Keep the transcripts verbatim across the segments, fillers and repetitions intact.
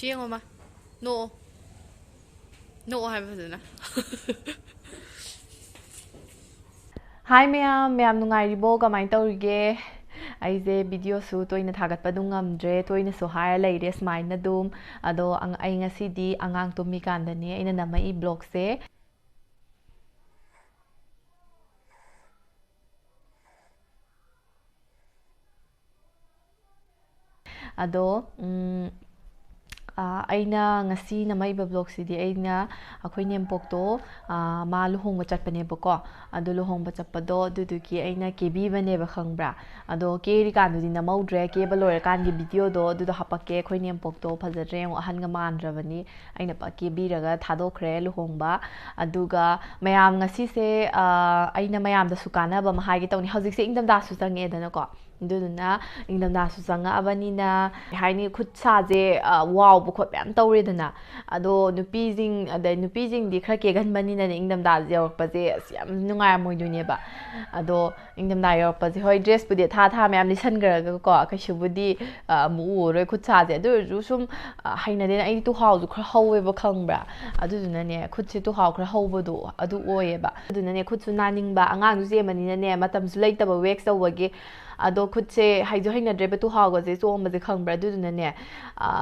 ꯁꯤ ꯌꯦꯡꯉꯣ ꯃꯥ꯫ ꯅꯣꯛꯑꯣ꯫ ꯅꯣꯛꯑꯣ ꯍꯥꯏꯕ ꯐꯖꯅ꯫ ꯍꯥꯏ ꯃꯌꯥꯝ, ꯃꯌꯥꯝ ꯅꯨꯡꯉꯥꯏꯔꯤꯕꯣ? ꯀꯃꯥꯏꯅ ꯇꯧꯔꯤꯒꯦ? ꯑꯩꯁꯦ ꯚꯤꯗꯤꯑꯣꯁꯨ ꯇꯣꯏꯅ ꯊꯥꯒꯠꯄ ꯑꯗꯨꯝ ꯉꯝꯗ꯭ꯔꯦ, ꯇꯣꯏꯅꯁꯨ ꯍꯥꯏꯔ ꯂꯩꯔꯦ ꯁꯨꯃꯥꯏꯅ ꯑꯗꯨꯝ꯫ ꯑꯗꯣ ꯑꯩ ꯉꯁꯤꯗꯤ ꯑꯉꯥꯡ ꯇꯨꯝꯃꯤꯀꯥꯟꯗꯅꯦ ꯑꯩꯅ ꯅꯝꯃꯛꯏ ꯕ꯭ꯂꯣꯒꯁꯦ꯫ ꯑꯗꯣ ꯑꯩꯅ ꯉꯁꯤ ꯅꯝꯃꯛꯏꯕ ꯕ꯭ꯂꯣꯒꯁꯤꯗꯤ ꯑꯩꯅ, ꯑꯩꯈꯣꯏ ꯅꯦꯝꯄꯣꯛꯇꯣ ꯃꯥ ꯂꯨꯍꯣꯡꯕ ꯆꯠꯄꯅꯦꯕꯀꯣ꯫ ꯑꯗꯨ ꯂꯨꯍꯣꯡꯕ ꯆꯠꯄꯗꯣ ꯑꯗꯨꯗꯨꯒꯤ ꯑꯩꯅ ꯀꯦꯕꯤꯕꯅꯦꯕ, ꯈꯪꯕ꯭ꯔꯥ? ꯑꯗꯣ ꯀꯦꯔꯤꯀꯥꯟꯗꯨꯗꯤ ꯅꯝꯍꯧꯗ꯭ꯔꯦ, ꯀꯦꯕ ꯂꯣꯏꯔꯀꯥꯟꯒꯤ ꯚꯤꯗꯤꯑꯣꯗꯣ ꯑꯗꯨꯗꯣ ꯍꯥꯄꯛꯀꯦ꯫ ꯑꯩꯈꯣꯏ ꯅꯦꯝꯄꯣꯛꯇꯣ ꯐꯖꯗ꯭ꯔꯦ ꯌꯦꯡꯉꯣ, ꯑꯍꯟꯒ ꯃꯥꯟꯗ꯭ꯔꯕꯅꯤ꯫ ꯑꯩꯅ ꯄꯛ ꯀꯦꯕꯤꯔꯒ ꯊꯥꯗꯣꯛꯈ꯭ꯔꯦ ꯂꯨꯍꯣꯡꯕ꯫ ꯑꯗꯨꯒ ꯃꯌꯥꯝ ꯉꯁꯤꯁꯦ, ꯑꯩꯅ ꯃꯌꯥꯝꯗꯁꯨ ꯀꯥꯟꯅꯕ ꯑꯃ ꯍꯥꯏꯒꯦ ꯇꯧꯅꯤ꯫ ꯍꯧꯖꯤꯛꯁꯦ ꯏꯪꯊꯝꯊꯥꯁꯨ ꯆꯪꯉꯛꯑꯦꯗꯅꯀꯣ꯫ ꯑꯗꯨꯗꯨꯅ ꯏꯪꯊꯝꯊꯥꯁꯨ ꯆꯪꯉꯛꯑꯕꯅꯤꯅ, ꯀꯩ ꯍꯥꯏꯅꯤ, ꯈꯨꯠ ꯁꯥꯁꯦ ꯋꯥꯎꯕ ꯈꯣꯠꯄ ꯌꯥꯝ ꯇꯧꯔꯦꯗꯅ꯫ ꯑꯗꯣ ꯅꯨꯄꯤꯁꯤꯡ, ꯑꯗꯩ ꯅꯨꯄꯤꯁꯤꯡꯗꯤ ꯈꯔ ꯀꯦꯒꯟꯕꯅꯤꯅꯅꯦ, ꯏꯪꯊꯝꯊꯥ ꯌꯧꯔꯛꯄꯁꯦ ꯑꯁ ꯌꯥꯝ ꯅꯨꯡꯉꯥꯏꯔꯝꯃꯣꯏꯗꯣꯏꯅꯦꯕ꯫ ꯑꯗꯣ ꯏꯪꯊꯝꯊꯥ ꯌꯧꯔꯛꯄꯁꯦ, ꯍꯣꯏ, ꯗ꯭ꯔꯦꯁꯄꯨꯗꯤ ꯑꯊꯥ ꯑꯊꯥ ꯃꯌꯥꯝ ꯂꯤꯠꯁꯟꯈ꯭ꯔꯒꯀꯣ, ꯀꯩꯁꯨꯕꯨꯗꯤ ꯑꯃꯨꯛ ꯎꯔꯔꯣꯏ ꯈꯨꯠ ꯁꯥꯁꯦ꯫ ꯑꯗꯨ ꯑꯣꯏꯔꯁꯨ ꯁꯨꯝ ꯍꯩꯅꯗꯦꯅ꯫ ꯑꯩꯗꯤ ꯇꯨꯍꯥꯎꯁꯨ ꯈꯔ ꯍꯧꯋꯦꯕ, ꯈꯪꯕ꯭ꯔꯥ? ꯑꯗꯨꯗꯨꯅꯅꯦ, ꯈꯨꯠꯁꯦ ꯇꯨꯍꯥꯎ ꯈꯔ ꯍꯧꯕꯗꯣ ꯑꯗꯨ ꯑꯣꯏꯌꯦꯕ꯫ ꯑꯗꯨꯗꯨꯅꯅꯦ, ꯈꯨꯠꯁꯨ ꯅꯥꯅꯤꯡꯕ, ꯑꯉꯥꯡꯁꯨ ꯆꯦꯟꯕꯅꯤꯅꯅꯦ, ꯃꯇꯝꯁꯨ ꯂꯩꯇꯕ ꯋꯦꯛꯁ ꯇꯧꯕꯒꯤ꯫ ꯑꯗꯣ ꯈꯨꯠꯁꯦ ꯍꯩꯁꯨ ꯍꯩꯅꯗ꯭ꯔꯦꯕ ꯇꯨꯍꯥꯎꯒꯁꯦ ꯆꯣꯝꯕꯁꯦ, ꯈꯪꯕ꯭ꯔꯥ? ꯑꯗꯨꯗꯨꯅꯅꯦ,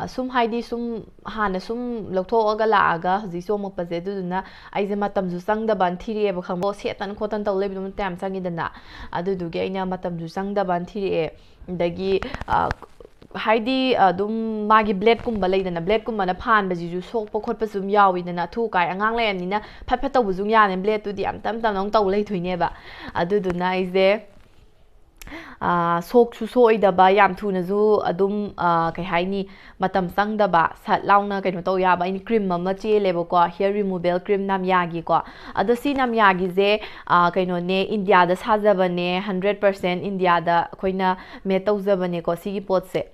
ꯁꯨꯝ, ꯍꯥꯏꯗꯤ, ꯁꯨꯝ ꯍꯥꯟꯅ ꯁꯨꯝ ꯂꯧꯊꯣꯛꯑꯒ ꯂꯥꯛꯑꯒ ꯍꯧꯖꯤꯛ ꯆꯣꯝꯃꯛꯄꯁꯦ, ꯑꯗꯨꯗꯨꯅ ꯑꯩꯁꯦ ꯃꯇꯝꯁꯨ ꯆꯪꯗꯕꯅ ꯊꯤꯔꯛꯑꯦꯕ, ꯈꯪꯕ꯭ꯔꯥ? ꯁꯦꯠꯇꯅ ꯈꯣꯠꯇꯅ ꯇꯧ ꯂꯩꯕꯗꯣ ꯃꯇꯝ ꯌꯥꯝ ꯆꯪꯉꯤꯗꯅ꯫ ꯑꯗꯨꯗꯨꯒꯤ ꯑꯩꯅ ꯃꯇꯝꯁꯨ ꯆꯪꯗꯕꯅ ꯊꯤꯔꯛꯑꯦ꯫ ꯑꯗꯒꯤ ꯍꯥꯏꯗꯤ ꯑꯗꯨꯝ ꯃꯥꯒꯤ ꯕ꯭ꯂꯦꯗꯀꯨꯝꯕ ꯂꯩꯗꯅ, ꯕ꯭ꯂꯦꯗꯀꯨꯝꯕꯅ ꯐꯥꯟꯕꯁꯤꯁꯨ ꯁꯣꯛꯄ ꯈꯣꯠꯄꯁꯨ ꯑꯗꯨꯝ ꯌꯥꯎꯋꯤꯗꯅ꯫ ꯑꯊꯨ ꯑꯀꯥꯏ ꯑꯉꯥꯡ ꯂꯩꯔꯕꯅꯤꯅ ꯐꯠ ꯐꯠ ꯇꯧꯕꯁꯨ ꯑꯗꯨꯝ ꯌꯥꯅꯤ, ꯕ꯭ꯂꯦꯗꯇꯨꯗꯤ ꯌꯥꯝ ꯇꯞ ꯇꯞꯅ ꯑꯃꯨꯛ ꯇꯧ ꯂꯩꯊꯣꯏꯅꯦꯕ꯫ ꯑꯗꯨꯗꯨꯅ ꯑꯩꯁꯦ ꯁꯣꯛꯁꯨ ꯁꯣꯛꯑꯣꯏꯗꯕ, ꯌꯥꯝ ꯊꯨꯅꯁꯨ ꯑꯗꯨꯝ, ꯀꯩ ꯍꯥꯏꯅꯤ, ꯃꯇꯝ ꯆꯪꯗꯕ, ꯁꯠ ꯂꯥꯎꯅ ꯀꯩꯅꯣ ꯇꯧ ꯌꯥꯕ꯫ ꯑꯩꯅ ꯀ꯭ꯔꯤꯝ ꯑꯃ ꯆꯦꯜꯂꯦꯕꯀꯣ, ꯍꯤꯌꯔ ꯔꯤꯃꯨꯚꯦꯜ ꯀ꯭ꯔꯤꯝ ꯅꯥꯃꯤꯌꯥꯒꯤꯀꯣ꯫ ꯑꯗꯣ ꯁꯤ ꯅꯥꯃꯤꯌꯥꯒꯤꯁꯦ ꯀꯩꯅꯣꯅꯦ, ꯏꯟꯗꯤꯌꯥꯗ ꯁꯥꯖꯕꯅꯦ, ꯍꯟꯗ꯭ꯔꯦꯠ ꯄꯥꯔꯁꯦꯟ ꯏꯟꯗꯤꯌꯥꯗ ꯑꯩꯈꯣꯏꯅ ꯃꯦꯠ ꯇꯧꯖꯕꯅꯦꯀꯣ ꯁꯤꯒꯤ ꯄꯣꯠꯁꯦ꯫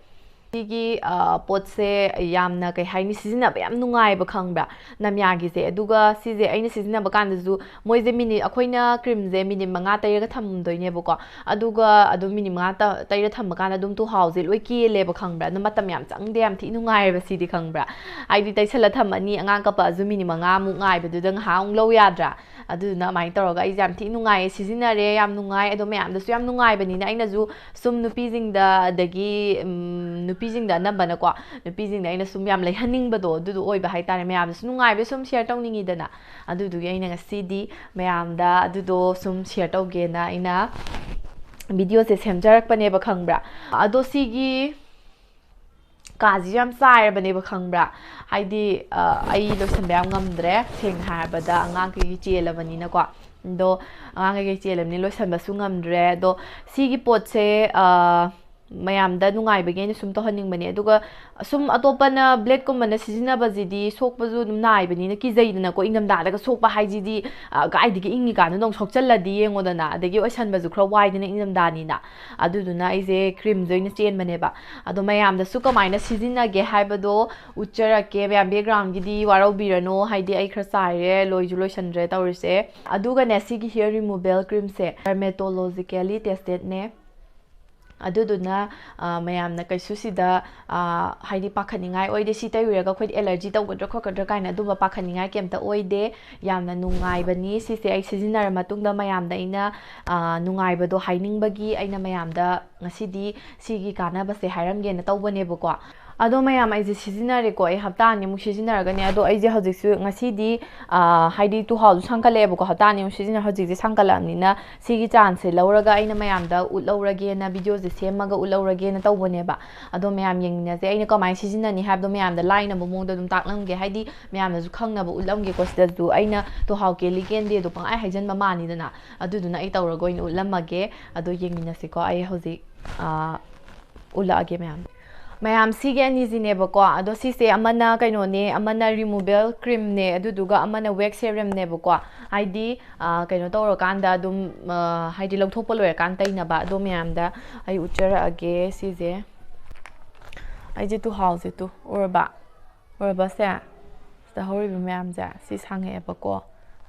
ꯁꯤꯒꯤ ꯄꯣꯠꯁꯦ ꯌꯥꯝꯅ, ꯀꯩ ꯍꯥꯏꯅꯤ, ꯁꯤꯖꯤꯟꯅꯕ ꯌꯥꯝ ꯅꯨꯡꯉꯥꯏꯕ, ꯈꯪꯕ꯭ꯔꯥ? ꯅꯝꯌꯥꯒꯤꯁꯦ꯫ ꯑꯗꯨꯒ ꯁꯤꯁꯦ ꯑꯩꯅ ꯁꯤꯖꯤꯟꯅꯕ ꯀꯥꯟꯗꯁꯨ ꯃꯣꯏꯁꯦ ꯃꯤꯅꯤꯠ, ꯑꯩꯈꯣꯏꯅ ꯀ꯭ꯔꯤꯝꯁꯦ ꯃꯤꯅꯤꯠ ꯃꯉꯥ ꯇꯩꯔꯒ ꯊꯝꯗꯣꯏꯅꯦꯕꯀꯣ꯫ ꯑꯗꯨꯒ ꯑꯗꯨꯝ ꯃꯤꯅꯤꯠ ꯃꯉꯥ ꯇ- ꯇꯩꯔ ꯊꯝꯕ ꯀꯥꯟꯗ ꯑꯗꯨꯝ ꯇꯨꯍꯥꯎꯁꯦ ꯂꯣꯏ ꯀꯦꯜꯂꯦꯕ, ꯈꯪꯕ꯭ꯔꯥ? ꯑꯗꯨꯝ ꯃꯇꯝ ꯌꯥꯝ ꯆꯪꯗꯦ, ꯌꯥꯝ ꯊꯤ ꯅꯨꯡꯉꯥꯏꯔꯦꯕ ꯁꯤꯗꯤ, ꯈꯪꯕ꯭ꯔꯥ? ꯍꯥꯏꯗꯤ ꯇꯩꯁꯜꯂ ꯊꯝꯃꯅꯤ, ꯑꯉꯥꯡ ꯀꯞꯄꯛꯑꯁꯨ ꯃꯤꯅꯤꯠ ꯃꯉꯥꯃꯨꯛ ꯉꯥꯏꯕꯗꯨꯗ ꯉꯥꯏꯍꯥꯛ ꯑꯃꯨꯛ ꯂꯧ ꯌꯥꯗ꯭ꯔꯥ? ꯑꯗꯨꯗꯨꯅ ꯑꯗꯨꯃꯥꯏꯅ ꯇꯧꯔꯒ ꯑꯩꯁꯦ ꯌꯥꯝ ꯊꯤ ꯅꯨꯡꯉꯥꯏꯌꯦ, ꯁꯤꯖꯤꯟꯅꯔꯦ, ꯌꯥꯝ ꯅꯨꯡꯉꯥꯏ꯫ ꯑꯗꯣ ꯃꯌꯥꯝꯗꯁꯨ ꯌꯥꯝ ꯅꯨꯡꯉꯥꯏꯕꯅꯤꯅ ꯑꯩꯅꯁꯨ ꯁꯨꯝ ꯅꯨꯄꯤꯁꯤꯡꯗ, ꯑꯗꯒꯤ ꯅꯨꯄꯤꯁꯤꯡꯗ ꯑꯅꯝꯕꯅꯀꯣ, ꯅꯨꯄꯤꯁꯤꯡꯗ ꯑꯩꯅ ꯁꯨꯝ ꯌꯥꯝ ꯂꯩꯍꯟꯅꯤꯡꯕꯗꯣ ꯑꯗꯨꯗꯣ ꯑꯣꯏꯕ ꯍꯥꯏꯇꯥꯔꯦ꯫ ꯃꯌꯥꯝꯗꯁꯨ ꯅꯨꯡꯉꯥꯏꯕ ꯁꯨꯝ ꯁꯤꯌꯔ ꯇꯧꯅꯤꯡꯉꯤꯗꯅ꯫ ꯑꯗꯨꯗꯨꯒꯤ ꯑꯩꯅ ꯉꯁꯤꯗꯤ ꯃꯌꯥꯝꯗ ꯑꯗꯨꯗꯣ ꯁꯨꯝ ꯁꯤꯌꯔ ꯇꯧꯒꯦꯅ ꯑꯩꯅ ꯚꯤꯗꯤꯑꯣꯁꯦ ꯁꯦꯝꯖꯔꯛꯄꯅꯦꯕ, ꯈꯪꯕ꯭ꯔꯥ? ꯑꯗꯣ ꯁꯤꯒꯤ ꯀꯥꯁꯤꯁꯨ ꯌꯥꯝ ꯆꯥꯏꯔꯕꯅꯦꯕ, ꯈꯪꯕ꯭ꯔꯥ? ꯍꯥꯏꯗꯤ ꯑꯩ ꯂꯣꯏꯁꯟꯕ ꯌꯥꯝ ꯉꯝꯗ꯭ꯔꯦ, ꯁꯦꯡꯅ ꯍꯥꯏꯔꯕꯗ ꯑꯉꯥꯡ ꯀꯩꯀꯩ ꯆꯦꯜꯂꯕꯅꯤꯅꯀꯣ꯫ ꯑꯗꯣ ꯑꯉꯥꯡ ꯀꯩꯀꯩ ꯆꯦꯜꯂꯕꯅꯤꯅ ꯂꯣꯏꯁꯟꯕꯁꯨ ꯉꯝꯗ꯭ꯔꯦ꯫ ꯑꯗꯣ ꯁꯤꯒꯤ ꯄꯣꯠꯁꯦ ꯃꯌꯥꯝꯗ ꯅꯨꯡꯉꯥꯏꯕꯒꯤ ꯑꯩꯅ ꯁꯨꯝ ꯇꯧꯍꯟꯅꯤꯡꯕꯅꯦ꯫ ꯑꯗꯨꯒ ꯁꯨꯝ ꯑꯇꯣꯞꯄꯅ ꯕ꯭ꯂꯦꯗꯀꯨꯝꯕꯅ ꯁꯤꯖꯤꯟꯅꯕꯁꯤꯗꯤ ꯁꯣꯛꯄꯁꯨ ꯑꯗꯨꯝ ꯅꯥꯏꯕꯅꯤꯅ ꯀꯤꯖꯩꯗꯅꯀꯣ꯫ ꯏꯪꯊꯝꯊꯥꯗꯒ ꯁꯣꯛꯄ ꯍꯥꯏꯁꯤꯗꯤ ꯀꯥꯏꯗꯒꯤ ꯏꯪꯉꯤꯀꯥꯟꯗ ꯅꯣꯡ ꯁꯣꯛꯆꯜꯂꯗꯤ ꯌꯦꯡꯉꯣꯗꯅ, ꯑꯗꯒꯤ ꯑꯣꯏꯁꯟꯕꯁꯨ ꯈꯔ ꯋꯥꯏꯗꯅ ꯏꯪꯊꯝꯊꯥꯅꯤꯅ꯫ ꯑꯗꯨꯗꯨꯅ ꯑꯩꯁꯦ ꯀ꯭ꯔꯤꯝꯁꯦ ꯑꯣꯏꯅ ꯆꯦꯟꯕꯅꯦꯕ꯫ ꯑꯗꯣ ꯃꯌꯥꯝꯗꯁꯨ ꯀꯃꯥꯏꯅ ꯁꯤꯖꯤꯟꯅꯒꯦ ꯍꯥꯏꯕꯗꯣ ꯎꯠꯆꯔꯛꯀꯦ꯫ ꯃꯌꯥꯝ ꯕꯦꯛꯒ꯭ꯔꯥꯎꯟꯒꯤꯗꯤ ꯋꯥꯔꯧꯕꯤꯔꯅꯣ, ꯍꯥꯏꯗꯤ ꯑꯩ ꯈꯔ ꯆꯥꯏꯔꯦ, ꯂꯣꯏꯁꯨ ꯂꯣꯏꯁꯟꯗ꯭ꯔꯦ ꯇꯧꯔꯤꯁꯦ꯫ ꯑꯗꯨꯒꯅꯦ, ꯁꯤꯒꯤ ꯍꯤꯌꯔ ꯔꯤꯃꯨꯚꯦꯜ ꯀ꯭ꯔꯤꯝꯁꯦ ꯗꯔꯃꯦꯇꯣꯂꯣꯖꯤꯀꯦꯂꯤ ꯇꯦꯁꯇꯦꯠꯅꯦ꯫ ꯑꯗꯨꯗꯨꯅ ꯃꯌꯥꯝꯅ ꯀꯩꯁꯨ ꯁꯤꯗ ꯍꯥꯏꯗꯤ ꯄꯥꯈꯠꯅꯤꯡꯉꯥꯏ ꯑꯣꯏꯗꯦ꯫ ꯁꯤ ꯇꯩꯔꯨꯔꯒ ꯑꯩꯈꯣꯏꯗ ꯑꯦꯂꯔꯖꯤ ꯇꯧꯒꯗ꯭ꯔꯥ ꯈꯣꯠꯀꯗ꯭ꯔꯥ ꯀꯥꯏꯅ ꯑꯗꯨꯝꯕ ꯄꯥꯈꯠꯅꯤꯡꯉꯥꯏ ꯀꯩꯝꯇ ꯑꯣꯏꯗꯦ꯫ ꯌꯥꯝꯅ ꯅꯨꯡꯉꯥꯏꯕꯅꯤ ꯁꯤꯁꯦ꯫ ꯑꯩ ꯁꯤꯖꯤꯟꯅꯔ ꯃꯇꯨꯡꯗ ꯃꯌꯥꯝꯗ ꯑꯩꯅ ꯅꯨꯡꯉꯥꯏꯕꯗꯣ ꯍꯥꯏꯅꯤꯡꯕꯒꯤ ꯑꯩꯅ ꯃꯌꯥꯝꯗ ꯉꯁꯤꯗꯤ ꯁꯤꯒꯤ ꯀꯥꯟꯅꯕꯁꯦ ꯍꯥꯏꯔꯝꯒꯦꯅ ꯇꯧꯕꯅꯦꯕꯀꯣ꯫ ꯑꯗꯣ ꯃꯌꯥꯝ, ꯑꯩꯁꯦ ꯁꯤꯖꯤꯟꯅꯔꯦꯀꯣ꯫ ꯑꯩ ꯍꯞꯇꯥ ꯑꯅꯤꯃꯨꯛ ꯁꯤꯖꯤꯟꯅꯔꯒꯅꯦ꯫ ꯑꯗꯣ ꯑꯩꯁꯦ ꯍꯧꯖꯤꯛꯁꯨ, ꯉꯁꯤꯗꯤ ꯍꯥꯏꯗꯤ ꯇꯨꯍꯥꯎꯁꯨ ꯁꯪꯒꯠꯂꯛꯑꯦꯕꯀꯣ꯫ ꯍꯞꯇꯥ ꯑꯅꯤꯃꯨꯛ ꯁꯤꯖꯤꯟꯅꯔ ꯍꯧꯖꯤꯛꯁꯦ ꯁꯪꯒꯠꯂꯛꯑꯕꯅꯤꯅ ꯁꯤꯒꯤ ꯆꯥꯟꯁꯁꯦ ꯂꯧꯔꯒ ꯑꯩꯅ ꯃꯌꯥꯝꯗ ꯎꯠꯍꯧꯔꯒꯦꯅ, ꯚꯤꯗꯤꯑꯣꯁꯦ ꯁꯦꯝꯃꯒ ꯎꯠꯍꯧꯔꯒꯦꯅ ꯇꯧꯕꯅꯦꯕ꯫ ꯑꯗꯣ ꯃꯌꯥꯝ ꯌꯦꯡꯃꯤꯟꯅꯁꯦ꯫ ꯑꯩꯅ ꯀꯃꯥꯏꯅ ꯁꯤꯖꯤꯟꯅꯅꯤ ꯍꯥꯏꯕꯗꯣ ꯃꯌꯥꯝꯗ ꯂꯥꯏꯅꯕ ꯃꯑꯣꯡꯗ ꯑꯗꯨꯝ ꯇꯥꯛꯂꯝꯒꯦ꯫ ꯍꯥꯏꯗꯤ ꯃꯌꯥꯝꯅꯁꯨ ꯈꯪꯅꯕ ꯎꯠꯂꯝꯒꯦꯀꯣ꯫ ꯁꯤꯗꯁꯨ ꯑꯩꯅ ꯇꯨꯍꯥꯎ ꯀꯦꯜꯂꯤ ꯀꯦꯟꯗꯦꯗꯣ ꯄꯪꯍꯥꯏ ꯍꯥꯏꯖꯟꯕ ꯃꯥꯅꯤꯗꯅ꯫ ꯑꯗꯨꯗꯨꯅ ꯑꯩ ꯇꯧꯔꯒ ꯑꯣꯏꯅ ꯎꯠꯂꯝꯃꯒꯦ꯫ ꯑꯗꯣ ꯌꯦꯡꯃꯤꯟꯅꯁꯤꯀꯣ꯫ ꯑꯩ ꯍꯧꯖꯤꯛ ꯎꯠꯂꯛꯑꯒꯦ ꯃꯌꯥꯝ꯫ ꯃꯌꯥꯝ, ꯁꯤꯒꯤ ꯑꯅꯤꯁꯤꯅꯦꯕꯀꯣ꯫ ꯑꯗꯣ ꯁꯤꯁꯦ ꯑꯃꯅ ꯀꯩꯅꯣꯅꯦ, ꯑꯃꯅ ꯔꯤꯃꯨꯚꯦꯜ ꯀ꯭ꯔꯤꯝꯅꯦ, ꯑꯗꯨꯗꯨꯒ ꯑꯃꯅ ꯋꯦꯛꯁ ꯁꯦꯔꯝꯅꯦꯕꯀꯣ꯫ ꯍꯥꯏꯗꯤ ꯀꯩꯅꯣ ꯇꯧꯔꯀꯥꯟꯗ ꯑꯗꯨꯝ, ꯍꯥꯏꯗꯤ ꯂꯧꯊꯣꯛꯄ ꯂꯣꯏꯔꯀꯥꯟꯗ ꯇꯩꯅꯕ꯫ ꯑꯗꯣ ꯃꯌꯥꯝꯗ ꯑꯩ ꯎꯠꯆꯔꯛꯑꯒꯦ ꯁꯤꯁꯦ꯫ ꯑꯩꯁꯦ ꯇꯨꯍꯥꯎꯁꯦ ꯇꯨ ꯎꯔꯕ? ꯎꯔꯕꯁꯦ? ꯁꯤꯗ ꯍꯧꯔꯤꯕ ꯃꯌꯥꯝꯁꯦ ꯁꯤ ꯁꯥꯡꯉꯛꯑꯦꯕꯀꯣ꯫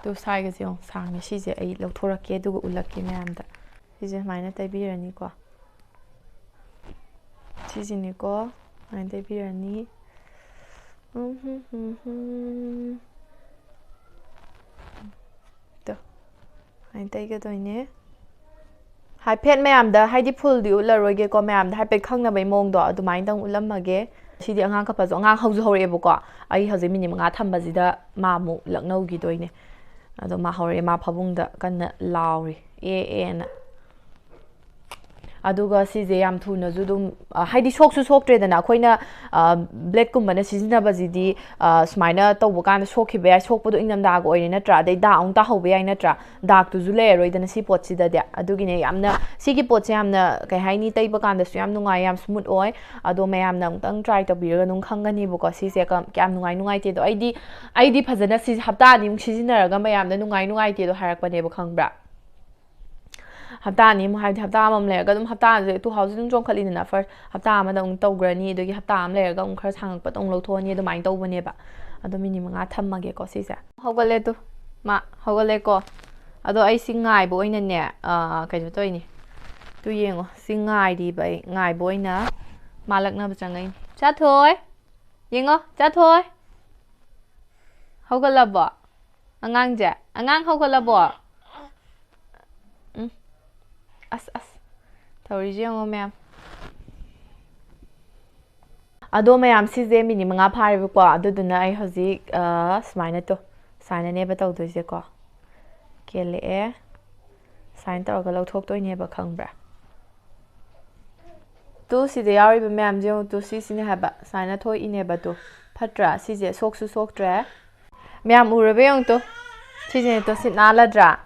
ꯇꯨ ꯁ꯭ꯋꯥꯏꯒꯁꯦ ꯌꯦꯡꯉꯣ, ꯁꯥꯡꯉꯦ꯫ ꯁꯤꯁꯦ ꯑꯩ ꯂꯧꯊꯣꯔꯛꯀꯦ ꯑꯗꯨꯒ ꯎꯠꯂꯛꯀꯦ ꯃꯌꯥꯝꯗ꯫ ꯁꯤꯁꯦ ꯁꯨꯃꯥꯏꯅ ꯇꯩꯕꯤꯔꯅꯤꯀꯣ꯫ ꯁꯤꯁꯤꯅꯤꯀꯣ꯫ ꯁꯨꯃꯥꯏꯅ ꯇꯩꯕꯤꯔꯅꯤ꯫ ꯎꯝ, ꯍꯨꯝ, ꯍꯨꯝ, ꯍꯨꯝ꯫ ꯇꯣ꯫ ꯁꯨꯃꯥꯏꯅ ꯇꯩꯒꯗꯣꯏꯅꯦ꯫ ꯍꯥꯏꯐꯦꯠ ꯃꯌꯥꯝꯗ, ꯍꯥꯏꯗꯤ ꯐꯨꯜꯗꯤ ꯎꯠꯂꯔꯣꯏꯒꯦꯀꯣ, ꯃꯌꯥꯝꯗ ꯍꯥꯏꯐꯦꯠ ꯈꯪꯅꯕꯩ ꯃꯑꯣꯡꯗꯣ ꯑꯗꯨꯃꯥꯏꯅꯗꯪ ꯎꯠꯂꯝꯃꯒꯦ꯫ ꯁꯤꯗꯤ ꯑꯉꯥꯡ ꯀꯞꯄꯁꯨ, ꯑꯉꯥꯡ ꯍꯧꯁꯨ ꯍꯧꯔꯛꯑꯦꯕꯀꯣ꯫ ꯑꯩ ꯍꯧꯖꯤꯛ ꯃꯤꯅꯤꯠ ꯃꯉꯥ ꯊꯝꯕꯁꯤꯗ ꯃꯥ ꯑꯃꯨꯛ ꯂꯛꯅꯧꯈꯤꯗꯣꯏꯅꯦ꯫ ꯑꯗꯣ ꯃꯥ ꯍꯧꯔꯛꯑꯦ, ꯃꯥ ꯐꯃꯨꯡꯗ ꯀꯟꯅ ꯂꯥꯎꯔꯤ, ꯑꯦ ꯑꯦꯅ꯫ ꯑꯗꯨꯒ ꯁꯤꯁꯦ ꯌꯥꯝ ꯊꯨꯅꯁꯨ ꯑꯗꯨꯝ, ꯑ, ꯍꯥꯏꯗꯤ ꯁꯣꯛꯁꯨ ꯁꯣꯛꯇ꯭ꯔꯦꯗꯅ꯫ ꯑꯩꯈꯣꯏꯅ, ꯑ, ꯕ꯭ꯂꯦꯗꯀꯨꯝꯕꯅ ꯁꯤꯖꯤꯟꯅꯕꯁꯤꯗꯤ, ꯑ, ꯁꯨꯃꯥꯏꯅ ꯇꯧꯕ ꯀꯥꯟꯗ ꯁꯣꯛꯈꯤꯕ ꯌꯥꯏ, ꯁꯣꯛꯄꯗꯣ ꯏꯪꯊꯝꯊꯥꯒ ꯑꯣꯏꯔꯦ ꯅꯠꯇ꯭ꯔꯥ? ꯑꯗꯩ ꯗꯥꯛ ꯑꯃꯨꯛ ꯇꯥꯍꯧꯕ ꯌꯥꯏ ꯅꯠꯇ꯭ꯔꯥ? ꯗꯥꯛꯇꯨꯁꯨ ꯂꯩꯔꯔꯣꯏꯗꯅ ꯁꯤ ꯄꯣꯠꯁꯤꯗꯗꯤ꯫ ꯑꯗꯨꯒꯤꯅꯦ ꯌꯥꯝꯅ, ꯁꯤꯒꯤ ꯄꯣꯠꯁꯦ ꯌꯥꯝꯅ, ꯀꯩ ꯍꯥꯏꯅꯤ, ꯇꯩꯕ ꯀꯥꯟꯗꯁꯨ ꯌꯥꯝ ꯅꯨꯡꯉꯥꯏ, ꯌꯥꯝ ꯁ꯭ꯃꯨꯠ ꯑꯣꯏ꯫ ꯑꯗꯣ ꯃꯌꯥꯝꯅ ꯑꯃꯨꯛꯇꯪ ꯇ꯭ꯔꯥꯏ ꯇꯧꯕꯤꯔꯒ ꯑꯗꯨꯝ ꯈꯪꯒꯅꯦꯕꯀꯣ ꯁꯤꯁꯦ ꯀ-, ꯀꯌꯥꯝ ꯅꯨꯡꯉꯥꯏ ꯅꯨꯡꯉꯥꯏꯇꯦꯗꯣ꯫ ꯑꯩꯗꯤ, ꯑꯩꯗꯤ ꯐꯖꯅ ꯁꯤ ꯍꯞꯇꯥ ꯑꯅꯤꯃꯨꯛ ꯁꯤꯖꯤꯟꯅꯔꯒ ꯃꯌꯥꯝꯗ ꯅꯨꯡꯉꯥꯏ ꯅꯨꯡꯉꯥꯏꯇꯦꯗꯣ ꯍꯥꯏꯔꯛꯄꯅꯦꯕ, ꯈꯪꯕ꯭ꯔꯥ? ꯍꯞꯇꯥ ꯑꯅꯤꯃꯨꯛ ꯍꯥꯏꯕꯗꯤ ꯍꯞꯇꯥ ꯑꯃꯃꯝ ꯂꯩꯔꯒ ꯑꯗꯨꯝ ꯍꯞꯇꯥꯁꯦ ꯇꯨ ꯍꯥꯎꯁꯁꯦ ꯑꯗꯨꯝ ꯆꯣꯡꯈꯠꯂꯤꯗꯅ꯫ ꯐꯥꯔꯁ ꯍꯞꯇꯥ ꯑꯃꯗ ꯑꯃꯨꯛ ꯇꯧꯈ꯭ꯔꯅꯤ, ꯑꯗꯨꯗꯒꯤ ꯍꯞꯇꯥ ꯑꯃ ꯂꯩꯔꯒ ꯑꯃꯨꯛ ꯈꯔ ꯁꯥꯡꯉꯛꯄꯗ ꯑꯃꯨꯛ ꯂꯧꯊꯣꯛꯑꯅꯤ, ꯑꯗꯨꯃꯥꯏꯅ ꯇꯧꯕꯅꯦꯕ꯫ ꯑꯗꯣ ꯃꯤꯅꯤꯠ ꯃꯉꯥ ꯊꯝꯃꯒꯦꯀꯣ ꯁꯤꯁꯦ꯫ ꯍꯧꯒꯠꯂꯦ ꯇꯨ, ꯃꯥ ꯍꯧꯒꯠꯂꯦꯀꯣ꯫ ꯑꯗꯣ ꯑꯩ ꯁꯤ ꯉꯥꯏꯕ ꯑꯣꯏꯅꯅꯦ, ꯑꯥ, ꯀꯩꯅꯣ ꯇꯧꯔꯤꯅꯤ꯫ ꯇꯨ ꯌꯦꯡꯉꯣ, ꯁꯤ ꯉꯥꯏꯔꯤꯕ ꯑꯩ, ꯉꯥꯏꯕ ꯑꯣꯏꯅ ꯃꯥ ꯂꯛꯅꯕ ꯆꯪꯉꯛꯏꯅꯤ꯫ ꯆꯥꯊꯣꯏ! ꯌꯦꯡꯉꯣ, ꯆꯥꯊꯣꯏ! ꯍꯧꯒꯠꯂꯕꯣ? ꯑꯉꯥꯡꯁꯦ? ꯑꯉꯥꯡ ꯍꯧꯒꯠꯂꯕꯣ? ꯎꯝ꯫ ꯑꯁ, ꯑꯁ꯫ ꯇꯧꯔꯤꯁꯦ ꯌꯦꯡꯉꯣ, ꯃꯌꯥꯝ꯫ ꯑꯗꯣ, ꯃꯌꯥꯝ, ꯁꯤꯁꯦ ꯃꯤꯅꯤꯠ ꯃꯉꯥ ꯐꯥꯔꯦꯕꯀꯣ꯫ ꯑꯗꯨꯗꯨꯅ ꯑꯩ ꯍꯧꯖꯤꯛ, ꯑ, ꯁꯨꯃꯥꯏꯅ ꯇꯣ-, ꯁꯨꯃꯥꯏꯅꯅꯦꯕ ꯇꯧꯗꯣꯏꯁꯦꯀꯣ꯫ ꯀꯦꯜꯂꯛꯑꯦ꯫ ꯁꯨꯃꯥꯏꯅ ꯇꯧꯔꯒ ꯂꯧꯊꯣꯛꯇꯣꯏꯅꯦꯕ, ꯈꯪꯕ꯭ꯔꯥ? ꯇꯨ, ꯁꯤꯗ ꯌꯥꯎꯔꯤꯕ ꯃꯌꯥꯝꯁꯦ ꯌꯦꯡꯉꯨ ꯇꯨ, ꯁꯤꯁꯤꯅꯦ ꯍꯥꯏꯕ, ꯁꯨꯃꯥꯏꯅ ꯊꯣꯛꯏꯅꯦꯕ ꯇꯨ꯫ ꯐꯠꯇ꯭ꯔꯥ? ꯁꯤꯁꯦ ꯁꯣꯛꯁꯨ ꯁꯣꯛꯇ꯭ꯔꯦ꯫ ꯃꯌꯥꯝ ꯎꯔꯕ ꯌꯦꯡꯉꯨ ꯇꯨ꯫ ꯁꯤꯁꯤꯅꯦ ꯇꯨ, ꯁꯤꯠ ꯅꯥꯜꯂꯗ꯭ꯔꯥ?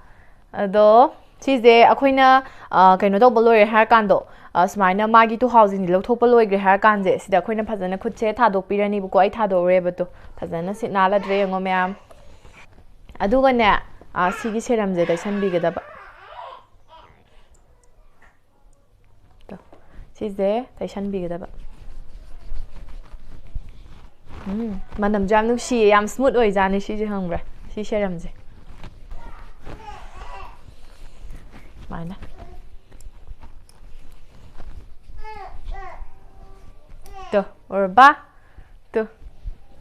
ꯑꯗꯣ ꯁꯤꯁꯦ ꯑꯩꯈꯣꯏꯅ, ꯑ, ꯀꯩꯅꯣ ꯇꯧꯕ ꯂꯣꯏꯔꯦ ꯍꯥꯏꯔꯀꯥꯟꯗꯣ, ꯑ, ꯁꯨꯃꯥꯏꯅ ꯃꯥꯒꯤ ꯇꯨ ꯍꯥꯎꯁꯤꯡꯁꯦ ꯂꯧꯊꯣꯛꯄ ꯂꯣꯏꯈ꯭ꯔꯦ ꯍꯥꯏꯔꯀꯥꯟꯁꯦ, ꯁꯤꯗ ꯑꯩꯈꯣꯏꯅ ꯐꯖꯅ ꯈꯨꯠꯁꯦ ꯊꯥꯗꯣꯛꯄꯤꯔꯅꯤꯕꯀꯣ꯫ ꯑꯩ ꯊꯥꯗꯣꯛꯎꯔꯦꯕ ꯇꯨ꯫ ꯐꯖꯅ ꯁꯤꯠ ꯅꯥꯜꯂꯗ꯭ꯔꯦ ꯌꯦꯡꯉꯣ ꯃꯌꯥꯝ꯫ ꯑꯗꯨꯒꯅꯦ, ꯑ, ꯁꯤꯒꯤ ꯁꯦꯔꯝꯁꯦ ꯇꯩꯁꯟꯕꯤꯒꯗꯕ꯫ ꯇꯣ, ꯁꯤꯁꯦ ꯇꯩꯁꯟꯕꯤꯒꯗꯕ꯫ ꯎꯝ, ꯃꯅꯝꯁꯨ ꯌꯥꯝ ꯅꯨꯡꯁꯤꯌꯦ, ꯌꯥꯝ smooth ꯑꯣꯏꯖꯥꯠꯅꯤ ꯁꯤꯁꯦ, ꯈꯪꯕ꯭ꯔꯥ? ꯁꯤ serumꯁꯦ꯫ ꯁꯨꯃꯥꯏꯅ꯫ ꯇꯣ, ꯎꯔꯕ? ꯇꯣ꯫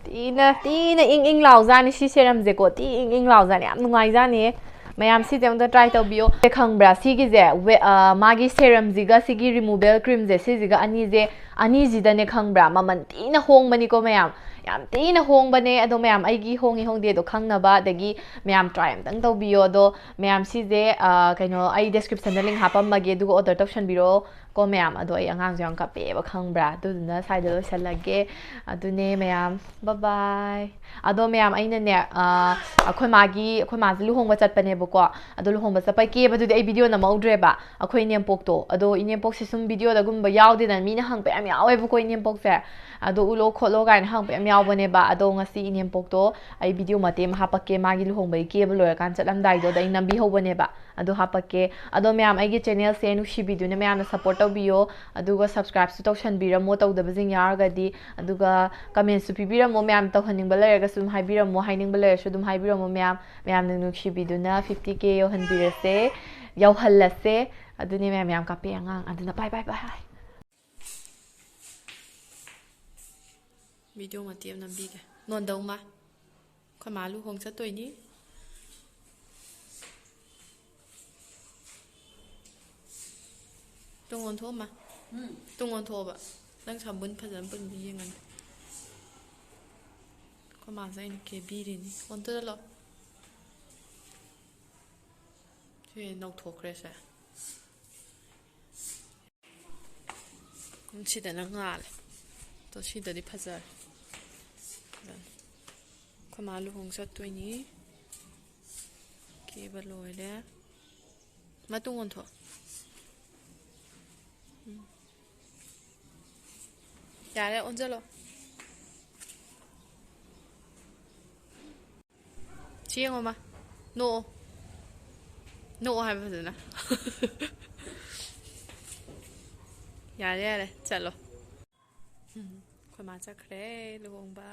ꯊꯤꯅ, ꯊꯤꯅ ꯏꯪ ꯏꯪ ꯂꯥꯎꯖꯥꯠꯅꯤ ꯁꯤ serumꯁꯦꯀꯣ꯫ ꯊꯤ ꯏꯪ ꯏꯪ ꯂꯥꯎꯖꯥꯠꯅꯤ꯫ ꯌꯥꯝ ꯅꯨꯡꯉꯥꯏꯖꯥꯠꯅꯤꯌꯦ꯫ ꯃꯌꯥꯝ ꯁꯤꯁꯦ ꯑꯝꯇ try ꯇꯧꯕꯤꯌꯣ꯫ ꯈꯪꯕ꯭ꯔꯥ? ꯁꯤꯒꯤꯁꯦ, ꯋꯦ-, ꯑ, ꯃꯥꯒꯤ serumꯁꯤꯒ ꯁꯤꯒꯤ removal creamꯁꯦ, ꯁꯤꯁꯤꯒ ꯑꯅꯤꯁꯦ, ꯑꯅꯤꯁꯤꯗꯅꯦ, ꯈꯪꯕ꯭ꯔꯥ? ꯃꯃꯜ ꯊꯤꯅ ꯍꯣꯡꯕꯅꯤꯀꯣ ꯃꯌꯥꯝ꯫ ꯌꯥꯝ ꯊꯤꯅ ꯍꯣꯡꯕꯅꯦ꯫ ꯑꯗꯣ ꯃꯌꯥꯝ ꯑꯩꯒꯤ ꯍꯣꯡꯉꯤ ꯍꯣꯡꯗꯦꯗꯣ ꯈꯪꯅꯕ, ꯑꯗꯒꯤ ꯃꯌꯥꯝ try ꯑꯝꯇꯪ ꯇꯧꯕꯤꯌꯣ꯫ ꯑꯗꯣ ꯃꯌꯥꯝ ꯁꯤꯁꯦ, ꯑ, ꯀꯩꯅꯣ, ꯑꯩ descriptionꯗ link ꯍꯥꯞꯄꯝꯃꯒꯦ, ꯑꯗꯨꯒ order ꯇꯧꯁꯟꯕꯤꯔꯣ꯫ ꯀꯣ ꯃꯌꯥꯝ, ꯑꯗꯣ ꯑꯩ ꯑꯉꯥꯡꯁꯨ ꯌꯥꯝ ꯀꯞꯄꯦꯕ, ꯈꯪꯕ꯭ꯔꯥ? ꯑꯗꯨꯗꯨꯅ ꯁ꯭ꯋꯥꯏꯗ ꯂꯣꯏꯁꯜꯂꯒꯦ꯫ ꯑꯗꯨꯅꯦ ꯃꯌꯥꯝ, bye bye꯫ ꯑꯗꯣ ꯃꯌꯥꯝ, ꯑꯩꯅꯅꯦ, ꯑ, ꯑꯩꯈꯣꯏ ꯃꯥꯒꯤ, ꯑꯩꯈꯣꯏ ꯃꯥꯁꯦ ꯂꯨꯍꯣꯡꯕ ꯆꯠꯄꯅꯦꯕꯀꯣ꯫ ꯑꯗꯣ ꯂꯨꯍꯣꯡꯕ ꯆꯠꯄꯩ ꯀꯦꯕꯗꯨꯗꯤ ꯑꯩ videoꯗ ꯅꯝꯍꯧꯗ꯭ꯔꯦꯕ꯫ ꯑꯩꯈꯣꯏ ꯏꯅꯦꯝꯄꯣꯛꯇꯣ, ꯑꯗꯣ ꯏꯅꯦꯝꯄꯣꯛꯁꯦ ꯁꯨꯝ videoꯗꯒꯨꯝꯕ ꯌꯥꯎꯗꯦꯗꯅ, ꯃꯤꯅ ꯍꯪꯕ ꯌꯥꯝ ꯌꯥꯎꯋꯦꯕꯀꯣ ꯏꯅꯦꯝꯄꯣꯛꯁꯦ꯫ ꯑꯗꯣ ꯎꯠꯂꯣ ꯈꯣꯠꯂꯣ ꯀꯥꯏꯅ ꯍꯪꯕ ꯌꯥꯝ ꯌꯥꯎꯕꯅꯦꯕ꯫ ꯑꯗꯣ ꯉꯁꯤ ꯏꯅꯦꯝꯄꯣꯛꯇꯣ ꯑꯩ video ꯃꯇꯦꯛ ꯑꯃ ꯍꯥꯄꯛꯀꯦ, ꯃꯥꯒꯤ ꯂꯨꯍꯣꯡꯕꯒꯤ ꯀꯦꯕ ꯂꯣꯏꯔꯀꯥꯟ ꯆꯠꯂꯝꯗꯥꯏꯗꯣ, ꯑꯗ ꯑꯩ ꯅꯝꯕꯤꯍꯧꯕꯅꯦꯕ꯫ ꯑꯗꯣ ꯍꯥꯄꯛꯀꯦ꯫ ꯑꯗꯣ ꯃꯌꯥꯝ, ꯑꯩꯒꯤ channelꯁꯦ ꯅꯨꯡꯁꯤꯕꯤꯗꯨꯅ ꯃꯌꯥꯝꯅ support ꯇꯧꯕꯤꯌꯣ꯫ ꯑꯗꯨꯒ subscribeꯁꯨ ꯇꯧꯁꯟꯕꯤꯔꯝꯃꯣ, ꯇꯧꯗꯕꯁꯤꯡ ꯌꯥꯎꯔꯒꯗꯤ꯫ ꯑꯗꯨꯒ commentꯁꯨ ꯄꯤꯕꯤꯔꯝꯃꯣ, ꯃꯌꯥꯝ ꯇꯧꯍꯟꯅꯤꯡꯕ ꯂꯩꯔꯒꯁꯨ ꯑꯗꯨꯝ ꯍꯥꯏꯕꯤꯔꯝꯃꯣ, ꯍꯥꯏꯅꯤꯡꯕ ꯂꯩꯔꯁꯨ ꯑꯗꯨꯝ ꯍꯥꯏꯕꯤꯔꯝꯃꯣ ꯃꯌꯥꯝ꯫ ꯃꯌꯥꯝꯅ ꯅꯨꯡꯁꯤꯕꯤꯗꯨꯅ fifty K ꯌꯧꯍꯟꯕꯤꯔꯁꯦ, ꯌꯧꯍꯜꯂꯁꯦ꯫ ꯑꯗꯨꯅꯦ ꯃꯌꯥꯝ, ꯌꯥꯝ ꯀꯥꯞꯄꯦ ꯑꯉꯥꯡ꯫ ꯑꯗꯨꯅ bye bye bye bye꯫ Video ꯃꯇꯦꯛ ꯑꯃ ꯅꯝꯕꯤꯒꯦ꯫ ꯅꯣꯟꯗꯧ ꯃꯥ꯫ ꯑꯩꯈꯣꯏ ꯃꯥ ꯂꯨꯍꯣꯡ ꯆꯠꯇꯣꯏꯅꯤ꯫ ꯇꯨꯡ ꯑꯣꯟꯊꯣꯛꯑꯝꯃ꯫ ꯎꯝ꯫ ꯇꯨꯡ ꯑꯣꯟꯊꯣꯛꯑꯣꯕ꯫ ꯅꯪ ꯁꯝꯕꯨꯟ ꯐꯖꯅ ꯄꯨꯟꯕꯤ ꯌꯦꯡꯉꯟꯗꯦ꯫ ꯑꯩꯈꯣꯏ ꯃꯥꯁꯦ ꯑꯩꯅ ꯀꯦꯕꯤꯔꯤꯅꯤ꯫ ꯑꯣꯟꯊꯣꯛꯍꯜꯂꯣ꯫ ꯁꯤ ꯅꯧꯊꯣꯛꯈ꯭ꯔꯦ ꯁꯦ꯫ ꯎꯝ, ꯁꯤꯗꯅ ꯉꯥꯜꯂꯦ꯫ ꯑꯗꯣ ꯁꯤꯗꯗꯤ ꯐꯖꯔꯦ꯫ ꯐꯖꯅ꯫ ꯑꯩꯈꯣꯏ ꯃꯥ ꯂꯨꯍꯣꯡ ꯆꯠꯇꯣꯏꯅꯤ꯫ ꯀꯦꯕ ꯂꯣꯏꯔꯦ꯫ ꯃꯇꯨꯡ ꯑꯣꯟꯊꯣꯛ꯫ ꯎꯝ꯫ ꯌꯥꯔꯦ, ꯑꯣꯟꯁꯤꯜꯂꯣ꯫ ꯁꯤ ꯌꯦꯡꯉꯣ, ꯃꯥ꯫ ꯅꯣꯛꯑꯣ꯫ ꯅꯣꯛꯑꯣ ꯍꯥꯏꯕ ꯐꯖꯅ꯫ ꯌꯥꯔꯦ, ꯌꯥꯔꯦ, ꯆꯠꯂꯣ꯫ ꯎꯝ, ꯑꯩꯈꯣꯏ ꯃꯥ ꯆꯠꯈ꯭ꯔꯦ ꯂꯨꯍꯣꯡꯕ꯫